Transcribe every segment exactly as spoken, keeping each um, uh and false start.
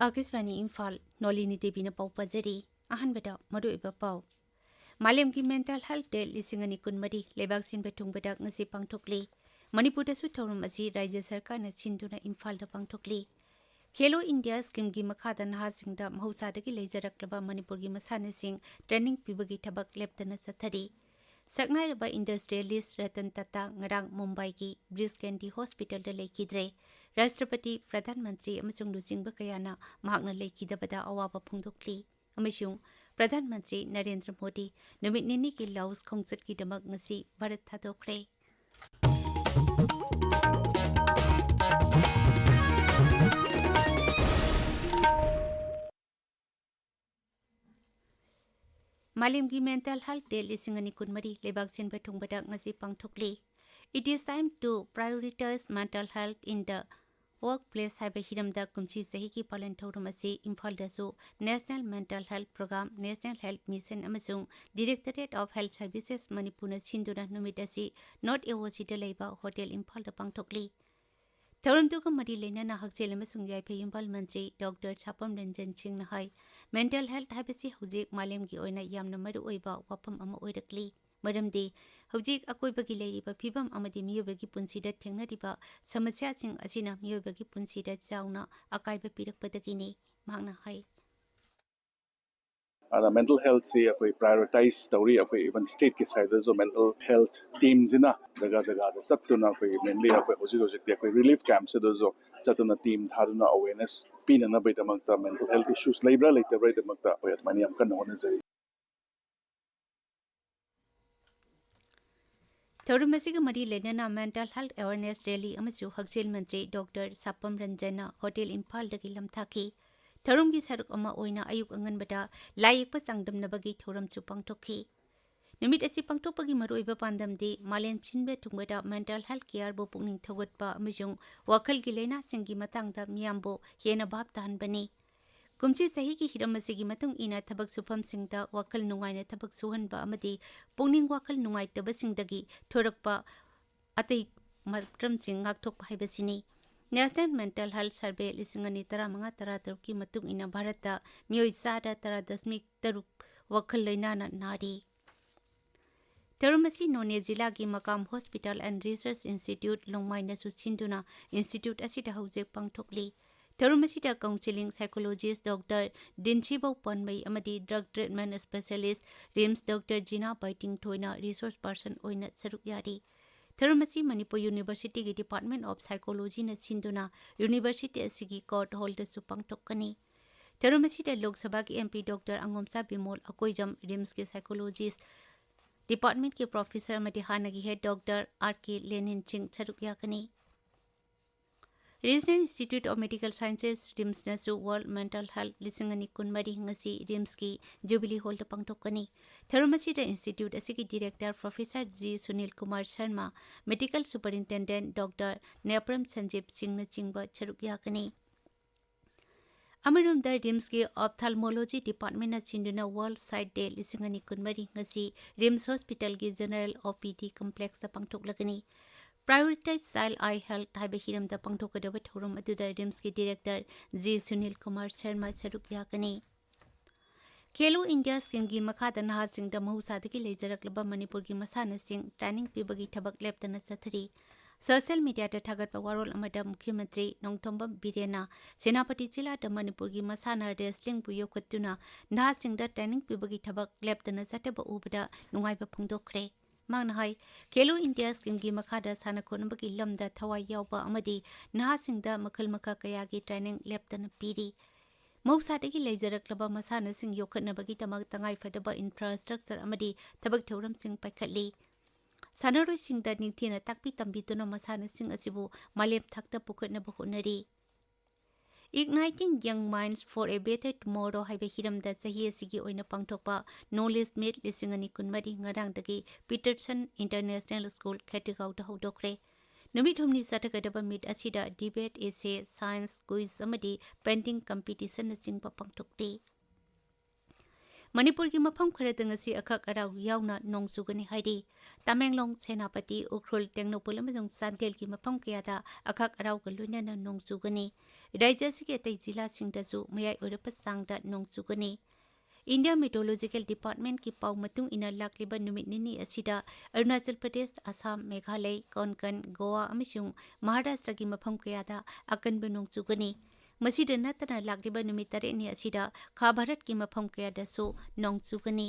ꯑꯥꯀꯥꯁꯕꯥꯅꯤ ꯏꯝꯐꯥꯜ, ꯅꯣꯂꯤꯅꯤ ꯗꯦꯕꯤꯅ ꯄꯥꯎ ꯄꯥꯖꯔꯤ꯫ ꯑꯍꯥꯟꯕꯗ ꯃꯔꯨꯑꯣꯏꯕ ꯄꯥꯎ꯫ ꯃꯥꯂꯦꯝꯒꯤ Mental Health Day ꯂꯤꯁꯤꯡ ꯑꯅꯤ ꯀꯨꯟꯃꯔꯤ ꯂꯩꯕꯥꯛ ꯁꯤꯟꯕ ꯊꯨꯡꯕꯗ ꯉꯁꯤ ꯄꯥꯡꯊꯣꯛꯂꯤ꯫ ꯃꯅꯤꯄꯨꯔꯗꯁꯨ ꯊꯧꯔꯝ ꯑꯁꯤ ꯔꯥꯖ꯭ꯌ ꯁꯔꯀꯥꯔꯅ ꯁꯤꯟꯗꯨꯅ ꯏꯝꯐꯥꯜꯗ ꯄꯥꯡꯊꯣꯛꯂꯤ꯫ ꯈꯦꯂꯣ ꯏꯟꯗꯤꯌꯥ ꯁ꯭ꯀꯤꯝꯒꯤ ꯃꯈꯥꯗ ꯅꯍꯥꯁꯤꯡꯗ ꯃꯍꯧꯁꯥꯗꯒꯤ ꯂꯩꯖꯔꯛꯂꯕ ꯃꯅꯤꯄꯨꯔꯒꯤ ꯃꯁꯥꯟꯅꯁꯤꯡ ꯇ꯭ꯔꯦꯅꯤꯡ ꯄꯤꯕꯒꯤ ꯊꯕꯛ ꯂꯦꯞꯇꯅ ꯆꯠꯊꯔꯤ꯫ ꯁꯛꯅꯥꯏꯔꯕ ꯏꯟꯗꯁꯇ꯭ꯔꯤꯌꯦꯂꯤꯁ ꯔꯇꯟ ꯇꯥꯇꯥ ꯉꯔꯥꯡ ꯃꯨꯝꯕꯥꯏꯒꯤ ꯕ꯭ꯔꯤꯁ ꯀꯦꯟꯗꯤ ꯍꯣꯁꯄꯤꯇꯥꯜꯗ ꯂꯩꯈꯤꯗ꯭ꯔꯦ꯫ ꯔꯥꯁꯇ꯭ꯔꯄꯇꯤ, ꯄ꯭ꯔꯙꯥꯟ ꯃꯟꯇ꯭ꯔꯤ ꯑꯃꯁꯨꯡ ꯂꯨꯆꯤꯡꯕ ꯀꯌꯥꯅ ꯃꯍꯥꯛꯅ ꯂꯩꯈꯤꯗꯕꯗ ꯑꯋꯥꯕ ꯐꯣꯡꯗꯣꯛꯂꯤ꯫ ꯑꯃꯁꯨꯡ ꯄ꯭ꯔꯙꯥꯟ ꯃꯟꯇ꯭ꯔꯤ ꯅꯔꯦꯟꯗ꯭ꯔ ꯃꯣꯗꯤ ꯅꯨꯃꯤꯠ ꯅꯤꯅꯤꯒꯤ ꯂꯥꯑꯣꯁ ꯈꯣꯡꯆꯠꯀꯤꯗꯃꯛ ꯉꯁꯤ ꯚꯥꯔꯠ ꯊꯥꯗꯣꯛꯈ꯭ꯔꯦ꯫ ꯃꯥꯂꯦꯝꯒꯤ Mental Health Day ꯂꯤꯁꯤꯡ ꯑꯅꯤ ꯀꯨꯟꯃꯔꯤ ꯂꯩꯕꯥꯛ ꯁꯤꯟꯕ ꯊꯨꯡꯕꯗ ꯉꯁꯤ ꯄꯥꯡꯊꯣꯛꯂꯤ꯫ It is time to prioritize mental health in the workplace ꯍꯥꯏꯕ ꯍꯤꯔꯝꯗ ꯀꯨꯝꯁꯤ ꯆꯍꯤꯒꯤ ꯄꯥꯂꯟ ꯊꯧꯔꯝ ꯑꯁꯤ ꯏꯝꯐꯥꯜꯗꯁꯨ National Mental Health Program, National Health Mission ꯑꯃꯁꯨꯡ Directorate of Health Services ꯃꯅꯤꯄꯨꯔꯅ ꯁꯤꯟꯗꯨꯅ ꯅꯨꯃꯤꯠ ꯑꯁꯤ North A O Cꯗ ꯂꯩꯕ ꯍꯣꯇꯦꯜ ꯏꯝꯐꯥꯜꯗ ꯄꯥꯡꯊꯣꯛꯂꯤ꯫ ꯊꯧꯔꯝꯗꯨꯒ ꯃꯔꯤ ꯂꯩꯅꯅ ꯍꯛꯁꯦꯜ ꯑꯃꯁꯨꯡ ꯌꯥꯏꯐ ꯌꯨꯝꯕꯥꯜ ꯃꯟꯇ꯭ꯔꯤ ꯗꯣꯛꯇꯔ ꯁꯥꯄꯝ ꯔꯟꯖꯟ ꯁꯤꯡꯅ ꯍꯥꯏ, mental health ꯍꯥꯏꯕꯁꯤ ꯍꯧꯖꯤꯛ ꯃꯥꯂꯦꯝꯒꯤ ꯑꯣꯏꯅ ꯌꯥꯝꯅ ꯃꯔꯨꯑꯣꯏꯕ ꯋꯥꯐꯝ ꯑꯃ ꯑꯣꯏꯔꯛꯂꯤ꯫ ꯃꯔꯝꯗꯤ ꯍꯧꯖꯤꯛ ꯑꯀꯣꯏꯕꯒꯤ ꯂꯩꯔꯤꯕ ꯐꯤꯕꯝ ꯑꯃꯗꯤ ꯃꯤꯑꯣꯏꯕꯒꯤ ꯄꯨꯟꯁꯤꯗ ꯊꯦꯡꯅꯔꯤꯕ ꯁꯃꯁ꯭ꯌꯥꯁꯤꯡ ꯑꯁꯤꯅ ꯃꯤꯑꯣꯏꯕꯒꯤ ꯄꯨꯟꯁꯤꯗ ꯆꯥꯎꯅ ꯑꯀꯥꯏꯕ ꯄꯤꯔꯛꯄꯗꯒꯤꯅꯤ, ꯃꯍꯥꯛꯅ ꯍꯥꯏ꯫ ꯑꯗ mental healthꯁꯤ ꯑꯩꯈꯣꯏ prioritize ꯇꯧꯔꯤ꯫ ꯑꯩꯈꯣꯏ even stateꯀꯤ sideꯇꯁꯨ mental health teamꯁꯤꯅ ꯖꯒꯥ ꯖꯒꯥꯗ ꯆꯠꯇꯨꯅ ꯑꯩꯈꯣꯏ mainly ꯑꯩꯈꯣꯏ ꯍꯧꯖꯤꯛ ꯍꯧꯖꯤꯛꯇꯤ ꯑꯩꯈꯣꯏ relief campꯁꯤꯗꯁꯨ ꯆꯠꯇꯨꯅ team ꯊꯥꯗꯨꯅ awareness ꯄꯤꯅꯅꯕꯒꯤꯗꯃꯛꯇ, mental health issues ꯂꯩꯕ꯭ꯔꯥ ꯂꯩꯇꯕ꯭ꯔꯥꯒꯤꯗꯃꯛꯇ ꯑꯩꯈꯣꯏ ꯑꯗꯨꯃꯥꯏꯅ ꯌꯥꯝ ꯀꯟꯅ ꯍꯣꯠꯅꯖꯔꯤ꯫ ꯊꯧꯔꯝ ꯑꯁꯤꯒ ꯃꯔꯤ ꯂꯩꯅꯅ Mental Health Awareness Rally ꯑꯃꯁꯨ ꯍꯛꯁꯦꯜ ꯃꯟꯇ꯭ꯔꯤ ꯗꯣꯛꯇꯔ ꯁꯥꯄꯝ ꯔꯟꯖꯟꯅ ꯍꯣꯇꯦꯜ ꯏꯝꯐꯥꯜꯗꯒꯤ ꯂꯝꯊꯥꯈꯤ꯫ ꯊꯧꯔꯝꯒꯤ ꯁꯔꯨꯛ ꯑꯃ ꯑꯣꯏꯅ ꯑꯌꯨꯛ ꯑꯉꯟꯕꯗ ꯂꯥꯏ ꯌꯦꯛꯄ ꯆꯥꯡꯗꯝꯅꯕꯒꯤ ꯊꯧꯔꯝꯁꯨ ꯄꯥꯡꯊꯣꯛꯈꯤ꯫ ꯅꯨꯃꯤꯠ ꯑꯁꯤ ꯄꯥꯡꯊꯣꯛꯄꯒꯤ ꯃꯔꯨꯑꯣꯏꯕ ꯄꯥꯟꯗꯝꯗꯤ ꯃꯥꯂꯦꯝ ꯁꯤꯟꯕ ꯊꯨꯡꯕꯗ mental health careꯕꯨ ꯄꯨꯛꯅꯤꯡ ꯊꯧꯒꯠꯄ ꯑꯃꯁꯨꯡ ꯋꯥꯈꯜꯒꯤ ꯂꯥꯏꯅꯥꯁꯤꯡꯒꯤ ꯃꯇꯥꯡꯗ ꯃꯤꯌꯥꯝꯕꯨ ꯍꯦꯟꯅ ꯚꯥꯞ ꯇꯥꯍꯟꯕꯅꯤ꯫ ꯀꯨꯝꯁꯤ ꯆꯍꯤꯒꯤ ꯍꯤꯔꯝ ꯑꯁꯤꯒꯤ ꯃꯇꯨꯡ ꯏꯟꯅ ꯊꯕꯛ ꯁꯨꯐꯝꯁꯤꯡꯗ ꯋꯥꯈꯜ ꯅꯨꯡꯉꯥꯏꯅ ꯊꯕꯛ ꯁꯨꯍꯟꯕ ꯑꯃꯗꯤ ꯄꯨꯛꯅꯤꯡ ꯋꯥꯈꯜ ꯅꯨꯡꯉꯥꯏꯇꯕꯁꯤꯡꯗꯒꯤ ꯊꯣꯔꯛꯄ ꯑꯇꯩ ꯃꯔꯝꯁꯤꯡ ꯉꯥꯛꯊꯣꯛꯄ ꯍꯥꯏꯕꯁꯤꯅꯤ꯫ National Mental Health Survey ꯂꯤꯁꯤꯡ ꯑꯅꯤ ꯇꯔꯥꯃꯉꯥ ꯇꯔꯥꯇꯔꯨꯛꯀꯤ ꯃꯇꯨꯡ ꯏꯟꯅ ꯚꯥꯔꯠꯇ ꯃꯤꯑꯣꯏ ꯆꯥꯗ ꯇꯔꯥ ꯗꯁꯃꯤꯛ ꯇꯔꯨꯛ ꯋꯥꯈꯜ ꯂꯩꯅꯥꯅ ꯅꯥꯔꯤ꯫ ꯊꯧꯔꯝ ꯑꯁꯤ ꯅꯣꯅꯦ ꯖꯤꯂꯥꯒꯤ ꯃꯀꯥꯝ Hospital and Research Institute ꯂꯣꯡꯃꯥꯏꯅꯁꯨ ꯁꯤꯟꯗꯨꯅ institute ꯑꯁꯤꯗ ꯍꯧꯖꯤꯛ ꯄꯥꯡꯊꯣꯛꯂꯤ꯫ ꯊꯧꯔꯝ ꯑꯁꯤꯗ counselling psychologist Doctor ꯗꯤꯟꯁꯤꯕꯧ ꯄꯣꯟꯃꯩ ꯑꯃꯗꯤ drug treatment specialist RIMS Doctor ꯖꯤꯅꯥ ꯕꯥꯏꯇꯤꯡꯊꯣꯏꯅ resource person ꯑꯣꯏꯅ ꯁꯔꯨꯛ ꯌꯥꯔꯤ꯫ ꯊꯧꯔꯝ ꯑꯁꯤ ꯃꯅꯤꯄꯨꯔ Universityꯒꯤ Department of Psychologyꯅ ꯁꯤꯟꯗꯨꯅ university ꯑꯁꯤꯒꯤ court hallꯗꯁꯨ ꯄꯥꯡꯊꯣꯛꯀꯅꯤ꯫ ꯊꯧꯔꯝ ꯑꯁꯤꯗ ꯂꯣꯛ ꯁꯚꯥꯒꯤ MP Doctor ꯑꯉꯣꯝꯆꯥ Bimol Akoijam, RIMSꯀꯤ psychologist departmentꯀꯤ professor ꯑꯃꯗꯤ ꯍꯥꯟꯅꯒꯤ head Doctor R K ꯂꯦꯅꯤꯟ ꯁꯤꯡ ꯁꯔꯨꯛ ꯌꯥꯒꯅꯤ꯫ Regional Institute of Medical Sciences, RIMSꯅꯁꯨ World Mental Health ꯂꯤꯁꯤꯡ ꯑꯅꯤ ꯀꯨꯟꯃꯔꯤ ꯉꯁꯤ RIMSꯀꯤ Jubilee Hallꯗ ꯄꯥꯡꯊꯣꯛꯀꯅꯤ꯫ ꯊꯧꯔꯝ ꯑꯁꯤꯗ institute ꯑꯁꯤꯒꯤ director Professor G Sunil Kumar Sharma, medical superintendent Doctor Nepram ꯁꯟꯖꯤꯞ ꯁꯤꯡꯅꯆꯤꯡꯕ ꯁꯔꯨꯛ ꯌꯥꯒꯅꯤ꯫ ꯑꯃꯔꯣꯝꯗ, RIMSꯀꯤ Ophthalmology Departmentꯅ ꯁꯤꯟꯗꯨꯅ World Sight Day ꯂꯤꯁꯤꯡ ꯑꯅꯤ ꯀꯨꯟꯃꯔꯤ ꯉꯁꯤ RIMS Hospitalꯒꯤ General OPD Complexꯇ ꯄꯥꯡꯊꯣꯛꯂꯒꯅꯤ꯫ Prioritize Child Eye Health ꯍꯥꯏꯕ ꯍꯤꯔꯝꯗ ꯄꯥꯡꯊꯣꯛꯀꯗꯕ ꯊꯧꯔꯝ ꯑꯗꯨꯗ RIMSꯀꯤ director G ꯁꯨꯅꯤꯜ ꯀꯨꯃꯥꯔ ꯁꯔꯃ ꯁꯔꯨꯛ ꯌꯥꯒꯅꯤ꯫ ꯈꯦꯂꯣ ꯏꯟꯗꯤꯌꯥ schemeꯒꯤ ꯃꯈꯥꯗ ꯅꯍꯥꯁꯤꯡꯗ ꯃꯍꯧꯁꯥꯗꯒꯤ ꯂꯩꯖꯔꯛꯂꯕ ꯃꯅꯤꯄꯨꯔꯒꯤ ꯃꯁꯥꯟꯅꯁꯤꯡ training ꯄꯤꯕꯒꯤ ꯊꯕꯛ ꯂꯦꯞꯇꯅ ꯆꯠꯊꯔꯤ꯫ Social mediaꯗ ꯊꯥꯒꯠꯄ ꯋꯥꯔꯣꯜ ꯑꯃꯗ ꯃꯨꯈ꯭ꯌ ꯃꯟꯇ꯭ꯔꯤ ꯅꯣꯡꯊꯣꯝꯕꯝ ꯕꯤꯔꯦꯟꯅ ꯁꯦꯅꯥꯄꯇꯤ ꯖꯤꯂꯥꯗ ꯃꯅꯤꯄꯨꯔꯒꯤ ꯃꯁꯥꯟꯅ wrestlingꯕꯨ ꯌꯣꯛꯈꯠꯇꯨꯅ ꯅꯍꯥꯁꯤꯡꯗ training ꯄꯤꯕꯒꯤ ꯊꯕꯛ ꯂꯦꯞꯇꯅ ꯆꯠꯊꯕ ꯎꯕꯗ ꯅꯨꯡꯉꯥꯏꯕ ꯐꯣꯡꯗꯣꯛꯈ꯭ꯔꯦ꯫ ꯃꯍꯥꯛꯅ ꯍꯥꯏ, ꯈꯦꯂꯣ ꯏꯟꯗꯤꯌꯥ schemeꯒꯤ ꯃꯈꯥꯗ ꯁꯥꯟꯅ ꯈꯣꯠꯅꯕꯒꯤ ꯂꯝꯗ ꯊꯋꯥꯏ ꯌꯥꯎꯕ ꯑꯃꯗꯤ ꯅꯍꯥꯁꯤꯡꯗ ꯃꯈꯜ ꯃꯈꯥ ꯀꯌꯥꯒꯤ training ꯂꯦꯞꯇꯅ ꯄꯤꯔꯤ꯫ ꯃꯍꯧꯁꯥꯗꯒꯤ ꯂꯩꯖꯔꯛꯂꯕ ꯃꯁꯥꯟꯅꯁꯤꯡ ꯌꯣꯛꯈꯠꯅꯕꯒꯤꯗꯃꯛ ꯇꯉꯥꯏꯐꯗꯕ infrastructure ꯑꯃꯗꯤ ꯊꯕꯛ ꯊꯧꯔꯝꯁꯤꯡ ꯄꯥꯏꯈꯠꯂꯤ꯫ ꯁꯥꯟꯅꯔꯣꯏꯁꯤꯡꯗ ꯅꯤꯡꯊꯤꯅ ꯇꯥꯛꯄꯤ ꯇꯝꯕꯤꯗꯨꯅ ꯃꯁꯥꯟꯅꯁꯤꯡ ꯑꯁꯤꯕꯨ ꯃꯥꯂꯦꯝ ꯊꯥꯛꯇ ꯄꯨꯈꯠꯅꯕ ꯍꯣꯠꯅꯔꯤ꯫ Igniting Young Minds for a Better Tomorrow ꯍꯥꯏꯕ ꯍꯤꯔꯝꯗ ꯆꯍꯤ ꯑꯁꯤꯒꯤ ꯑꯣꯏꯅ ꯄꯥꯡꯊꯣꯛꯄ Knowledge Meet ꯂꯤꯁꯤꯡ ꯑꯅꯤ ꯀꯨꯟꯃꯔꯤ ꯉꯔꯥꯡꯗꯒꯤ Peterson International School ꯈꯦꯇ꯭ꯔꯤꯒꯥꯎꯗ ꯍꯧꯗꯣꯛꯈ꯭ꯔꯦ꯫ ꯅꯨꯃꯤꯠ ꯍꯨꯝꯅꯤ ꯆꯠꯊꯒꯗꯕ meet ꯑꯁꯤꯗ debate, essay, science, quiz ꯑꯃꯗꯤ painting competitionꯅꯆꯤꯡꯕ ꯄꯥꯡꯊꯣꯛꯂꯤ꯫ ꯃꯅꯤꯄꯨꯔꯒꯤ ꯃꯐꯝ ꯈꯔꯗ ꯉꯁꯤ ꯑꯈꯛ ꯑꯔꯥꯎ ꯌꯥꯎꯅ ꯅꯣꯡ ꯆꯨꯒꯅꯤ ꯍꯥꯏꯔꯤ꯫ ꯇꯃꯦꯡꯂꯣꯡ, ꯁꯦꯅꯥꯄꯇꯤ, ꯎꯈ꯭ꯔꯨꯜ, ꯇꯦꯡꯅꯧꯄꯜ ꯑꯃꯁꯨꯡ ꯆꯥꯟꯗꯦꯜꯒꯤ ꯃꯐꯝ ꯀꯌꯥꯗ ꯑꯈꯛ ꯑꯔꯥꯎꯒ ꯂꯣꯏꯅꯅ ꯅꯣꯡ ꯆꯨꯒꯅꯤ꯫ ꯔꯥꯖ꯭ꯌ ꯑꯁꯤꯒꯤ ꯑꯇꯩ ꯖꯤꯂꯥꯁꯤꯡꯗꯁꯨ ꯃꯌꯥꯏ ꯑꯣꯏꯔꯞꯄ ꯆꯥꯡꯗ ꯅꯣꯡ ꯆꯨꯒꯅꯤ꯫ ꯏꯟꯗꯤꯌꯥ ꯃꯤꯇꯣꯂꯣꯖꯤꯀꯦꯜ ꯗꯤꯄꯥꯔꯠꯃꯦꯟꯠꯀꯤ ꯄꯥꯎ ꯃꯇꯨꯡ ꯏꯟꯅ ꯂꯥꯛꯂꯤꯕ ꯅꯨꯃꯤꯠ ꯅꯤꯅꯤ ꯑꯁꯤꯗ ꯑꯔꯨꯅꯥꯆꯜ ꯄ꯭ꯔꯗꯦꯁ, ꯑꯁꯥꯝ, ꯃꯦꯘꯥꯂꯩ, ꯀꯣꯟꯀꯟ, ꯒꯣꯋꯥ ꯑꯃꯁꯨꯡ ꯃꯍꯥꯔꯥꯁꯇ꯭ꯔꯒꯤ ꯃꯐꯝ ꯀꯌꯥꯗ ꯑꯀꯟꯕ ꯅꯣꯡ ꯆꯨꯒꯅꯤ꯫ ꯃꯁꯤꯗ ꯅꯠꯇꯅ ꯂꯥꯛꯂꯤꯕ ꯅꯨꯃꯤꯠ ꯇꯔꯦꯠꯅꯤ ꯑꯁꯤꯗ ꯈꯥ ꯚꯥꯔꯠꯀꯤ ꯃꯐꯝ ꯀꯌꯥꯗꯁꯨ ꯅꯣꯡ ꯆꯨꯒꯅꯤ꯫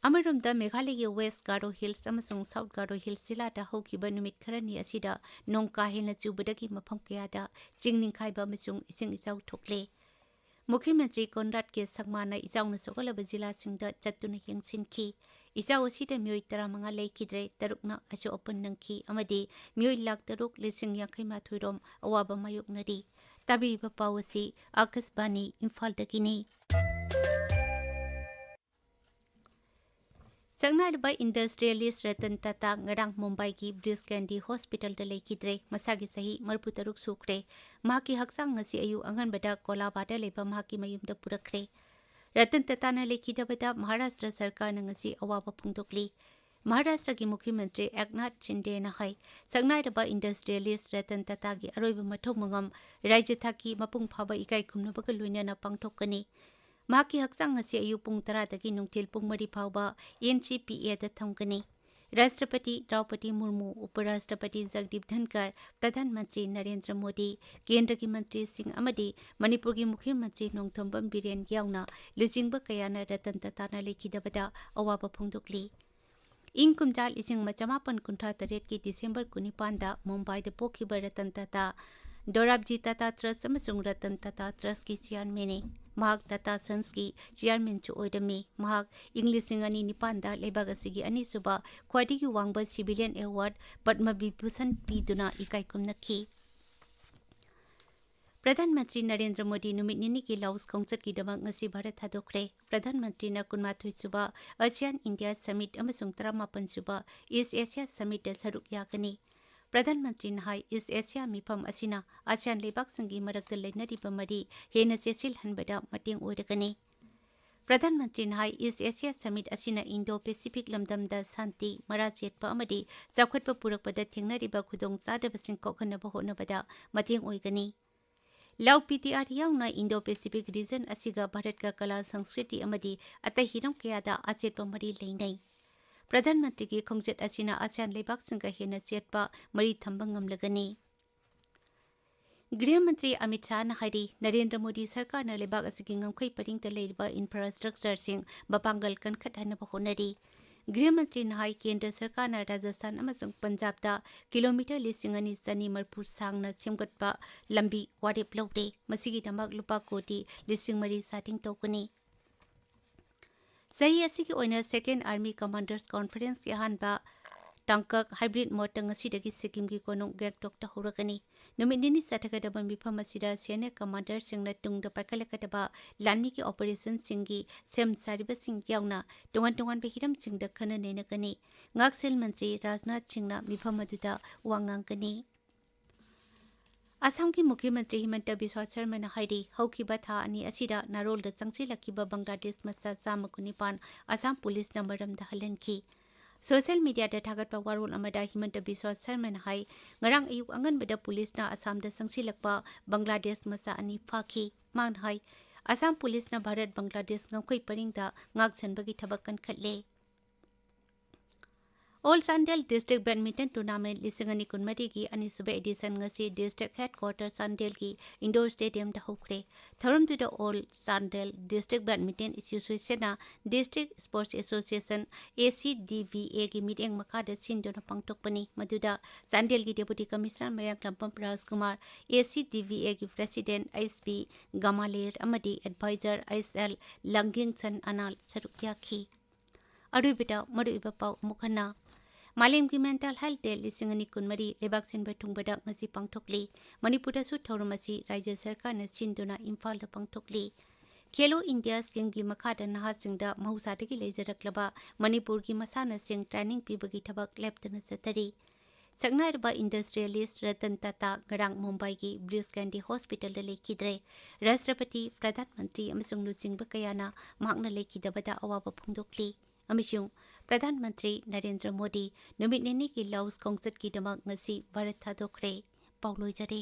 ꯑꯃꯔꯣꯝꯗ ꯃꯦꯘꯥꯂꯌꯒꯤ ꯋꯦꯁ ꯒꯥꯔꯣ ꯍꯤꯜꯁ ꯑꯃꯁꯨꯡ ꯁꯥꯎꯠ ꯒꯥꯔꯣ ꯍꯤꯜꯁ ꯖꯤꯂꯥꯗ ꯍꯧꯈꯤꯕ ꯅꯨꯃꯤꯠ ꯈꯔꯅꯤ ꯑꯁꯤꯗ ꯅꯣꯡ ꯀꯥ ꯍꯦꯟꯅ ꯆꯨꯕꯗꯒꯤ ꯃꯐꯝ ꯀꯌꯥꯗ ꯆꯤꯡ ꯅꯤꯡꯈꯥꯏꯕ ꯑꯃꯁꯨꯡ ꯏꯁꯤꯡ ꯏꯆꯥꯎ ꯊꯣꯛꯂꯦ꯫ ꯃꯨꯈ꯭ꯌ ꯃꯟꯇ꯭ꯔꯤ ꯀꯣꯟꯔꯥꯗ ꯀꯦ ꯁꯪꯃꯥꯅ ꯏꯆꯥꯎꯅ ꯁꯣꯛꯍꯜꯂꯕ ꯖꯤꯂꯥꯁꯤꯡꯗ ꯆꯠꯇꯨꯅ ꯌꯦꯡꯁꯤꯟꯈꯤ꯫ ꯏꯆꯥꯎ ꯑꯁꯤꯗ ꯃꯤꯑꯣꯏ ꯇꯔꯥꯃꯉꯥ ꯂꯩꯈꯤꯗ꯭ꯔꯦ, ꯇꯔꯨꯛꯅ ꯑꯁꯣꯛ ꯑꯄꯟ ꯅꯪꯈꯤ ꯑꯃꯗꯤ ꯃꯤꯑꯣꯏ ꯂꯥꯈ ꯇꯔꯨꯛ ꯂꯤꯁꯤꯡ ꯌꯥꯡꯈꯩ ꯃꯥꯊꯣꯏ ꯔꯣꯝ ꯑꯋꯥꯕ ꯃꯥꯌꯣꯛꯅꯔꯤ꯫ ꯇꯥꯕꯤꯔꯤꯕ ꯄꯥꯎ ꯑꯁꯤ ꯑꯥꯀꯥꯁꯕꯥꯅꯤ ꯏꯝꯐꯥꯜꯗꯒꯤꯅꯤ꯫ ꯁꯛꯅꯥꯏꯔꯕ ꯏꯟꯗꯁꯇ꯭ꯔꯤꯌꯦꯂꯤꯁ ꯔꯇꯟ ꯇꯥꯇꯥ ꯉꯔꯥꯡ ꯃꯨꯝꯕꯥꯏꯒꯤ ꯕ꯭ꯔꯤꯁ ꯀꯦꯟꯗꯤ ꯍꯣꯁꯄꯤꯇꯥꯜꯗ ꯂꯩꯈꯤꯗ꯭ꯔꯦ꯫ ꯃꯁꯥꯒꯤ ꯆꯍꯤ ꯃꯔꯤꯐꯨ ꯇꯔꯨꯛ ꯁꯨꯈ꯭ꯔꯦ꯫ ꯃꯍꯥꯛꯀꯤ ꯍꯛꯆꯥꯡ ꯉꯁꯤ ꯑꯌꯨꯛ ꯑꯉꯟꯕꯗ ꯀꯣꯂꯥꯕꯥꯗ ꯂꯩꯕ ꯃꯍꯥꯛꯀꯤ ꯃꯌꯨꯝꯗ ꯄꯨꯔꯛꯈ꯭ꯔꯦ꯫ ꯔꯇꯟ ꯇꯥꯇꯥꯅ ꯂꯩꯈꯤꯗꯕꯗ ꯃꯍꯥꯔꯥꯁꯇ꯭ꯔ ꯁꯔꯀꯥꯔꯅ ꯉꯁꯤ ꯑꯋꯥꯕ ꯐꯣꯡꯗꯣꯛꯂꯤ꯫ ꯃꯍꯥꯔꯥꯁꯇ꯭ꯔꯒꯤ ꯃꯨꯈ꯭ꯌ ꯃꯟꯇ꯭ꯔꯤ ꯑꯦꯛꯅꯥꯊ ꯁꯤꯟꯗꯦꯅ ꯍꯥꯏ, ꯁꯛꯅꯥꯏꯔꯕ ꯏꯟꯗꯁꯇ꯭ꯔꯤꯌꯦꯂꯤꯁ ꯔꯇꯟ ꯇꯥꯇꯥꯒꯤ ꯑꯔꯣꯏꯕ ꯃꯊꯧ ꯃꯉꯝ ꯔꯥꯖ꯭ꯌ ꯊꯥꯛꯀꯤ ꯃꯄꯨꯡ ꯐꯥꯕ ꯏꯀꯥꯏ ꯈꯨꯝꯅꯕꯒ ꯂꯣꯏꯅꯅ ꯄꯥꯡꯊꯣꯛꯀꯅꯤ꯫ ꯃꯍꯥꯛꯀꯤ ꯍꯛꯆꯥꯡ ꯑꯁꯤ ꯑꯌꯨꯛ ꯄꯨꯡ ꯇꯔꯥꯗꯒꯤ ꯅꯨꯡꯊꯤꯜ ꯄꯨꯡ ꯃꯔꯤ ꯐꯥꯎꯕ ꯑꯦꯟ ꯁꯤ ꯄꯤ ꯑꯦꯗ ꯊꯝꯒꯅꯤ꯫ ꯔꯥꯁꯇ꯭ꯔꯄꯇꯤ ꯗ꯭ꯔꯧꯄꯗꯤ ꯃꯨꯔꯃꯨ, ꯎꯄ ꯔꯥꯁꯇ꯭ꯔꯄꯇꯤ ꯖꯒꯗꯤꯞ ꯙꯟꯀꯔ, ꯄ꯭ꯔꯙꯥꯟ ꯃꯟꯇ꯭ꯔꯤ ꯅꯔꯦꯟꯗ꯭ꯔ ꯃꯣꯗꯤ, ꯀꯦꯟꯗ꯭ꯔꯒꯤ ꯃꯟꯇ꯭ꯔꯤꯁꯤꯡ ꯑꯃꯗꯤ ꯃꯅꯤꯄꯨꯔꯒꯤ ꯃꯨꯈ꯭ꯌ ꯃꯟꯇ꯭ꯔꯤ ꯅꯣꯡꯊꯣꯝꯕꯝ ꯕꯤꯔꯦꯟ ꯌꯥꯎꯅ ꯂꯨꯆꯤꯡꯕ ꯀꯌꯥꯅ ꯔꯇꯟ ꯇꯥꯇꯥꯅ ꯂꯩꯈꯤꯗꯕꯗ ꯑꯋꯥꯕ ꯐꯣꯡꯗꯣꯛꯂꯤ꯫ ꯏꯪ ꯀꯨꯝꯖꯥ ꯂꯤꯁꯤꯡ ꯑꯃ ꯆꯃꯥꯄꯟ ꯀꯨꯟꯊ꯭ꯔꯥ ꯇꯔꯦꯠꯀꯤ ꯗꯤꯁꯦꯝꯕꯔ ꯀꯨꯟꯅꯤꯄꯥꯟꯗ ꯃꯨꯝꯕꯥꯏꯗ ꯄꯣꯛꯈꯤꯕ ꯔꯇꯟ ꯇꯥꯇꯥ, ꯗꯣꯔꯥꯕꯖꯤ ꯇꯥꯇꯥ ꯇ꯭ꯔꯁ ꯑꯃꯁꯨꯡ ꯔꯇꯟ ꯇꯥꯇꯥ ꯇ꯭ꯔꯁꯀꯤ ꯆꯤꯌꯥꯔꯃꯦꯟꯅꯤ꯫ ꯃꯍꯥꯛ ꯇꯥꯇꯥ ꯁꯟꯁꯀꯤ ꯆꯤꯌꯥꯔꯃꯦꯟꯁꯨ ꯑꯣꯏꯔꯝꯃꯤ꯫ ꯃꯍꯥꯛ ꯏꯪ ꯂꯤꯁꯤꯡ ꯑꯅꯤ ꯅꯤꯄꯥꯟꯗ ꯂꯩꯕꯥꯛ ꯑꯁꯤꯒꯤ ꯑꯅꯤꯁꯨꯕ ꯈ꯭ꯋꯥꯏꯗꯒꯤ ꯋꯥꯡꯕ ꯁꯤꯚꯤꯂꯤꯌꯟ ꯑꯦꯋꯥꯔꯗ ꯄꯗꯃ ꯕꯤꯚꯨꯁꯟ ꯄꯤꯗꯨꯅ ꯏꯀꯥꯏ ꯈꯨꯝꯅꯈꯤ꯫ ꯄ꯭ꯔꯙꯥꯟ ꯃꯟꯇ꯭ꯔꯤ ꯅꯔꯦꯟꯗ꯭ꯔ ꯃꯣꯗꯤ ꯅꯨꯃꯤꯠ ꯅꯤꯅꯤꯒꯤ ꯂꯥꯎꯁ ꯈꯣꯡꯆꯠꯀꯤꯗꯃꯛ ꯉꯁꯤ ꯚꯥꯔꯠ ꯊꯥꯗꯣꯛꯈ꯭ꯔꯦ꯫ ꯄ꯭ꯔꯙꯥꯟ ꯃꯟꯇ꯭ꯔꯤꯅ ꯀꯨꯟꯃꯥꯊꯣꯏ ꯁꯨꯕ ꯑꯁꯤꯌꯥꯟ ꯏꯟꯗꯤꯌꯥ ꯁꯃꯤꯠ ꯑꯃꯁꯨꯡ ꯇꯔꯥꯃꯥꯄꯟ ꯁꯨꯕ ꯏꯁ ꯑꯦꯁꯤꯌꯥ ꯁꯃꯤꯠꯇ ꯁꯔꯨꯛ ꯌꯥꯒꯅꯤ꯫ ꯄ꯭ꯔꯙꯥꯟ ꯃꯟꯇ꯭ꯔꯤꯅ ꯍꯥꯏ, ꯏꯁ ꯑꯦꯁꯤꯌꯥ ꯃꯤꯐꯝ ꯑꯁꯤꯅ ꯑꯁꯤꯌꯥꯟ ꯂꯩꯕꯥꯛꯁꯤꯡꯒꯤ ꯃꯔꯛꯇ ꯂꯩꯅꯔꯤꯕ ꯃꯔꯤ ꯍꯦꯟꯅ ꯆꯦꯠꯁꯤꯜꯍꯟꯕꯗ ꯃꯇꯦꯡ ꯑꯣꯏꯔꯒꯅꯤ꯫ ꯄ꯭ꯔꯙꯥꯟ ꯃꯟꯇ꯭ꯔꯤꯅ ꯍꯥꯏ, ꯏꯁ ꯑꯦꯁꯤꯌꯥ ꯁꯃꯤꯠ ꯑꯁꯤꯅ ꯏꯟꯗꯣ ꯄꯦꯁꯤꯐꯤꯛ ꯂꯝꯗꯝꯗ ꯁꯥꯟꯇꯤ, ꯃꯔꯥ ꯆꯦꯠꯄ ꯑꯃꯗꯤ ꯆꯥꯎꯈꯠꯄ ꯄꯨꯔꯛꯄꯗ ꯊꯦꯡꯅꯔꯤꯕ ꯈꯨꯗꯣꯡꯆꯥꯗꯕꯁꯤꯡ ꯀꯣꯛꯍꯟꯅꯕ ꯍꯣꯠꯅꯕꯗ ꯃꯇꯦꯡ ꯑꯣꯏꯒꯅꯤ꯫ ꯂꯧ ꯄꯤ ꯇꯤ ꯑꯥꯔ ꯌꯥꯎꯅ ꯏꯟꯗꯣ ꯄꯦꯁꯤꯐꯤꯛ ꯔꯤꯖꯟ ꯑꯁꯤꯒ ꯚꯥꯔꯠꯀ ꯀꯂꯥ, ꯁꯪꯁꯀ꯭ꯔꯤꯇꯤ ꯑꯃꯗꯤ ꯑꯇꯩ ꯍꯤꯔꯝ ꯀꯌꯥꯗ ꯑꯆꯦꯠꯄ ꯃꯔꯤ ꯂꯩꯅꯩ꯫ ꯄ꯭ꯔꯙꯥꯟ ꯃꯟꯇ꯭ꯔꯤꯒꯤ ꯈꯣꯡꯆꯠ ꯑꯁꯤꯅ ꯑꯁꯤꯌꯥꯟ ꯂꯩꯕꯥꯛꯁꯤꯡꯒ ꯍꯦꯟꯅ ꯆꯦꯠꯄ ꯃꯔꯤ ꯊꯝꯕ ꯉꯝꯂꯒꯅꯤ꯫ ꯒ꯭ꯔꯤꯍ ꯃꯟꯇ꯭ꯔꯤ ꯑꯃꯤꯠ ꯁꯥꯍꯅ ꯍꯥꯏꯔꯤ, ꯅꯔꯦꯟꯗ꯭ꯔ ꯃꯣꯗꯤ ꯁꯔꯀꯥꯔꯅ ꯂꯩꯕꯥꯛ ꯑꯁꯤꯒꯤ ꯉꯝꯈꯩ ꯄꯔꯤꯡꯗ ꯂꯩꯔꯤꯕ ꯏꯟꯐ꯭ꯔꯥꯁ꯭ꯇ꯭ꯔꯛꯆꯔꯁꯤꯡ ꯃꯄꯥꯡꯒꯜ ꯀꯟꯈꯠꯍꯟꯅꯕ ꯍꯣꯠꯅꯔꯤ꯫ ꯒ꯭ꯔꯤꯍ ꯃꯟꯇ꯭ꯔꯤꯅ ꯍꯥꯏ, ꯀꯦꯟꯗ꯭ꯔ ꯁꯔꯀꯥꯔꯅ ꯔꯥꯖꯁꯊꯥꯟ ꯑꯃꯁꯨꯡ ꯄꯟꯖꯥꯕꯇ ꯀꯤꯂꯣꯃꯤꯇꯔ ꯂꯤꯁꯤꯡ ꯑꯅꯤ ꯆꯅꯤ ꯃꯔꯤꯐꯨ ꯁꯥꯡꯅ ꯁꯦꯝꯒꯠꯄ ꯂꯝꯕꯤ ꯋꯥꯔꯦꯞ ꯂꯧꯔꯦ꯫ ꯃꯁꯤꯒꯤꯗꯃꯛ ꯂꯨꯄꯥ ꯀꯣꯇꯤ ꯂꯤꯁꯤꯡ ꯃꯔꯤ ꯆꯥꯗꯤꯡ ꯇꯧꯒꯅꯤ꯫ ꯆꯍꯤ ꯑꯁꯤꯒꯤ ꯑꯣꯏꯅ Second Army Commanders Conferenceꯀꯤ ꯑꯍꯥꯟꯕ ꯇꯥꯡꯀꯛ hybrid modeꯇ ꯉꯁꯤꯗꯒꯤ ꯁꯤꯛꯀꯤꯝꯒꯤ ꯀꯣꯅꯨꯡ ꯒꯦꯡꯇꯣꯛꯇ ꯍꯧꯔꯒꯅꯤ꯫ ꯅꯨꯃꯤꯠ ꯅꯤꯅꯤ ꯆꯠꯊꯒꯗꯕ ꯃꯤꯐꯝ ꯑꯁꯤꯗ ꯁꯦꯅꯥ ꯀꯃꯥꯟꯗꯔꯁꯤꯡꯅ ꯇꯨꯡꯗ ꯄꯥꯏꯈꯠꯂꯛꯀꯗꯕ ꯂꯥꯟꯃꯤꯒꯤ operationꯁꯤꯡꯒꯤ ꯁꯦꯝ ꯁꯥꯔꯤꯕꯁꯤꯡ ꯌꯥꯎꯅ ꯇꯣꯉꯥꯟ ꯇꯣꯉꯥꯟꯕ ꯍꯤꯔꯝꯁꯤꯡꯗ ꯈꯟꯅ ꯅꯩꯅꯒꯅꯤ꯫ ꯉꯥꯛꯁꯦꯜ ꯃꯟꯇ꯭ꯔꯤ ꯔꯥꯖꯅꯥꯊ ꯁꯤꯡꯅ ꯃꯤꯐꯝ ꯑꯗꯨꯗ ꯋꯥ ꯉꯥꯡꯒꯅꯤ꯫ ꯑꯁꯥꯝꯒꯤ ꯃꯨꯈ꯭ꯌ ꯃꯟꯇ꯭ꯔꯤ ꯍꯤꯃꯟꯇ ꯕꯤꯁ꯭ꯋꯥ ꯁꯔꯃꯅ ꯍꯥꯏꯔꯤ, ꯍꯧꯈꯤꯕ ꯊꯥ ꯑꯅꯤ ꯑꯁꯤꯗ ꯅꯥꯔꯣꯜꯗ ꯆꯪꯁꯤꯜꯂꯛꯈꯤꯕ ꯕꯪꯒ꯭ꯂꯥꯗꯦꯁ ꯃꯆꯥ ꯆꯥꯝꯃ ꯀꯨꯟꯅꯤꯄꯥꯟ ꯑꯁꯥꯝ ꯄꯨꯂꯤꯁꯅ ꯃꯔꯝꯗ ꯍꯜꯍꯟꯈꯤ꯫ ꯁꯣꯁꯤꯌꯦꯜ ꯃꯤꯗꯤꯌꯥꯗ ꯊꯥꯒꯠꯄ ꯋꯥꯔꯣꯜ ꯑꯃꯗ ꯍꯤꯃꯟꯇ ꯕꯤꯁ꯭ꯋꯥ ꯁꯔꯃꯅ ꯍꯥꯏ, ꯉꯔꯥꯡ ꯑꯌꯨꯛ ꯑꯉꯟꯕꯗ ꯄꯨꯂꯤꯁꯅ ꯑꯁꯥꯝꯗ ꯆꯪꯁꯤꯜꯂꯛꯄ ꯕꯪꯒ꯭ꯂꯥꯗꯦꯁ ꯃꯆꯥ ꯑꯅꯤ ꯐꯥꯈꯤ꯫ ꯃꯥꯅ ꯍꯥꯏ, ꯑꯁꯥꯝ ꯄꯨꯂꯤꯁꯅ ꯚꯥꯔꯠ ꯕꯪꯒ꯭ꯂꯥꯗꯦꯁ ꯉꯝꯈꯩ ꯄꯔꯤꯡꯗ ꯉꯥꯛꯁꯦꯟꯕꯒꯤ ꯊꯕꯛ ꯀꯟꯈꯠꯂꯦ꯫ All Chandel District Badminton Tournament ꯂꯤꯁꯤꯡ ꯑꯅꯤ ꯀꯨꯟꯃꯔꯤꯒꯤ ꯑꯅꯤꯁꯨꯕ edition ꯉꯁꯤ District Headquarter ꯆꯥꯟꯗꯦꯜꯒꯤ Indoor Stadiumꯗ ꯍꯧꯈ꯭ꯔꯦ꯫ ꯊꯧꯔꯝꯗꯨꯗ All Chandel District Badminton Associationꯅ District Sports Association, ACDVAꯒꯤ ꯃꯤꯠꯌꯦꯡ ꯃꯈꯥꯗ ꯁꯤꯟꯗꯨꯅ ꯄꯥꯡꯊꯣꯛꯄꯅꯤ꯫ ꯃꯗꯨꯗ ꯆꯥꯟꯗꯦꯜꯒꯤ Deputy Commissioner ꯃꯌꯥꯡꯂꯝꯕꯝ ꯔꯥꯖꯀꯨꯃꯥꯔ, ACDVAꯒꯤ President H P Gamaleer ꯑꯃꯗꯤ Advisor H L ꯂꯪꯒꯤꯡꯆꯟ ꯑꯅꯥꯜ ꯁꯔꯨꯛ ꯌꯥꯈꯤ꯫ ꯑꯔꯣꯏꯕꯗ ꯃꯔꯨꯑꯣꯏꯕ ꯄꯥꯎ ꯑꯃꯨꯛ ꯍꯟꯅ꯫ ꯃꯥꯂꯦꯝꯒꯤ Mental Health Day ꯂꯤꯁꯤꯡ ꯑꯅꯤ ꯀꯨꯟꯃꯔꯤ ꯂꯩꯕꯥꯛ ꯁꯤꯟꯕ ꯊꯨꯡꯕꯗ ꯉꯁꯤ ꯄꯥꯡꯊꯣꯛꯂꯤ꯫ ꯃꯅꯤꯄꯨꯔꯗꯁꯨ ꯊꯧꯔꯝ ꯑꯁꯤ ꯔꯥꯖ꯭ꯌ ꯁꯔꯀꯥꯔꯅ ꯁꯤꯟꯗꯨꯅ ꯏꯝꯐꯥꯜꯗ ꯄꯥꯡꯊꯣꯛꯂꯤ꯫ Khelo India Schemeꯒꯤ ꯃꯈꯥꯗ ꯅꯍꯥꯁꯤꯡꯗ ꯃꯍꯧꯁꯥꯗꯒꯤ ꯂꯩꯖꯔꯛꯂꯕ ꯃꯅꯤꯄꯨꯔꯒꯤ ꯃꯁꯥꯟꯅꯁꯤꯡ training ꯄꯤꯕꯒꯤ ꯊꯕꯛ ꯂꯦꯞꯇꯅ ꯆꯠꯊꯔꯤ꯫ ꯁꯛꯅꯥꯏꯔꯕ industrialist ꯔꯇꯟ ꯇꯥꯇꯥ ꯉꯔꯥꯡ ꯃꯨꯝꯕꯥꯏꯒꯤ ꯕ꯭ꯔꯤꯁ ꯀꯦꯟꯗꯤ ꯍꯣꯁꯄꯤꯇꯥꯜꯗ ꯂꯩꯈꯤꯗ꯭ꯔꯦ꯫ ꯔꯥꯁꯇ꯭ꯔꯄꯇꯤ, ꯄ꯭ꯔꯙꯥꯟ ꯃꯟꯇ꯭ꯔꯤ ꯑꯃꯁꯨꯡ ꯂꯨꯆꯤꯡꯕ ꯀꯌꯥꯅ ꯃꯍꯥꯛꯅ ꯂꯩꯈꯤꯗꯕꯗ ꯑꯋꯥꯕ ꯐꯣꯡꯗꯣꯛꯂꯤ꯫ ꯑꯃꯁꯨꯡ ꯄ꯭ꯔꯙꯥꯟ ꯃꯟꯇ꯭ꯔꯤ ꯅꯔꯦꯟꯗ꯭ꯔ ꯃꯣꯗꯤ ꯅꯨꯃꯤꯠ ꯅꯤꯅꯤꯒꯤ ꯂꯥꯑꯣꯁ ꯈꯣꯡꯆꯠꯀꯤꯗꯃꯛ ꯉꯁꯤ ꯚꯥꯔꯠ ꯊꯥꯗꯣꯛꯈ꯭ꯔꯦ꯫ ꯄꯥꯎ ꯂꯣꯏꯖꯔꯦ꯫